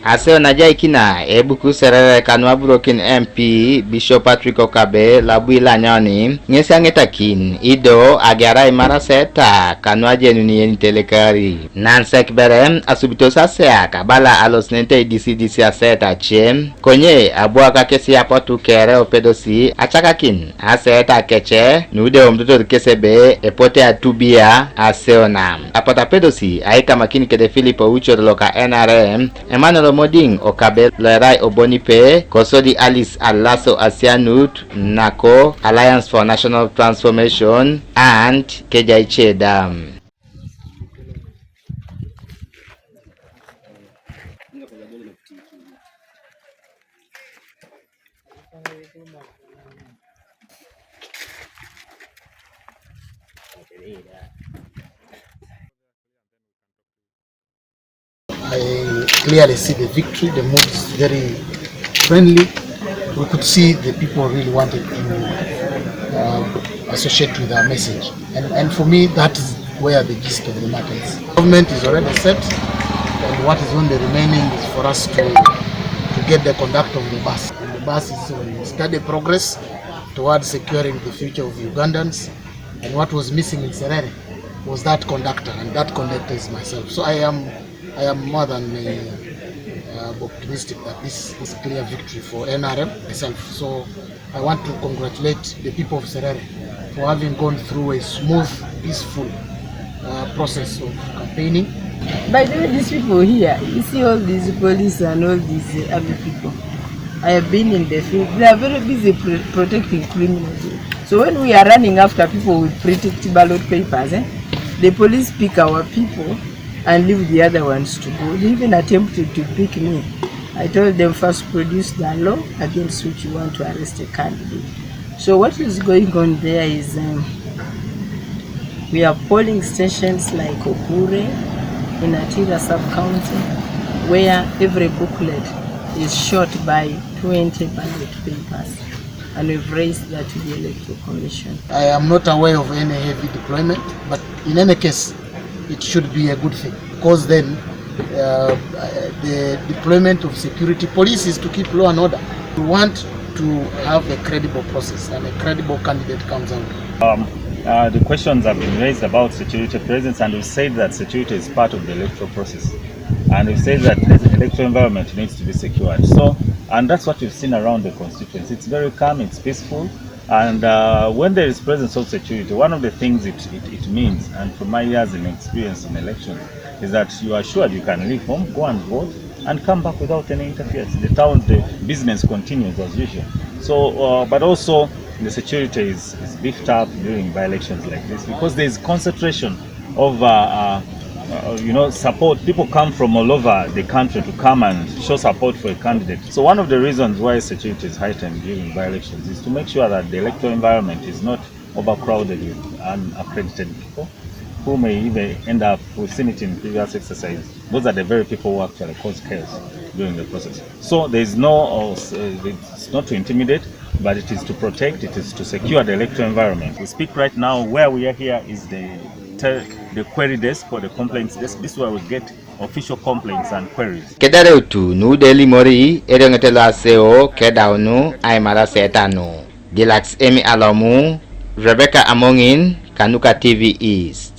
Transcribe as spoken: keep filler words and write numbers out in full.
Aseo najaikina ebuku Serere kanu aburokin M P Bishop Patrick Okabe lo abu ilanyoni, ŋesi aŋetakin ido ageara imara seta kanu ajenun yenitelekari. Nansek bere asubitos aseak abala alosinenete idisi idisi aseta ace, konye abuak akesi apotu kere opedosi acakakin aseta kece nude eomutotor kes ebe epote atubia aseo na. Apotu apedosi aikamakin kede Philip Ouchor loka N R M, Emmanuel Omoding Okabe lo erai obonipe, kosodi Alice Alaso Asianut nako Alliance for National Transformation and kejai ceda. I clearly see the victory. The mood is very friendly. We could see the people really wanted to uh, associate with our message. And, and for me, that is where the gist of the matter is. Government is already set, and what is only remaining is for us to, to get the conductor of the bus. And the bus is on steady progress towards securing the future of Ugandans. And what was missing in Serere was that conductor, and that conductor is myself. So I am, I am more than uh, uh, optimistic that this is a clear victory for N R M myself. So I want to congratulate the people of Serere for having gone through a smooth, peaceful uh, process of campaigning. By the way, these people here, you see all these police and all these uh, army people. I have been in the field. They are very busy pr- protecting criminals. So when we are running after people with protected ballot papers, eh, the police pick our people and leave the other ones to go. They even attempted to pick me. I told them first produce the law against which you want to arrest a candidate. So what is going on there is um, we have polling stations like Obure in Atira sub-county where every booklet is shot by twenty ballot papers, and we've raised that to the Electoral Commission. I am not aware of any heavy deployment, but in any case, it should be a good thing because then uh, the deployment of security police is to keep law and order. We want to have a credible process and a credible candidate comes out. Um, uh, the questions have been raised about security presence, and we've said that security is part of the electoral process. And we've said that the electoral environment needs to be secured. So, and that's what we've seen around the constituency. It's very calm, it's peaceful, and uh, when there is presence of security, one of the things it, it, it means, and from my years in experience in elections, is that you are assured you can leave home, go and vote, and come back without any interference. The town, the business continues as usual. So, uh, but also the security is, is beefed up during by-elections like this because there is concentration of uh, uh, uh, you know, support. People come from all over the country to come and show support for a candidate. So one of the reasons why security is heightened during by-elections is to make sure that the electoral environment is not overcrowded with unaccredited people who may even end up, we've seen it in previous exercises. Those are the very people who actually cause chaos during the process. So there is no, uh, it's not to intimidate, but it is to protect, it is to secure the electoral environment. We speak right now, where we are here is the, the query desk or the complaints desk. This is where we get official complaints and queries. Kedareutu nuude elimori erioŋet lo aseo kedaunu aimara setanu. Dilax Emi Alomu, Rebecca Amoŋin, kanuka T V East.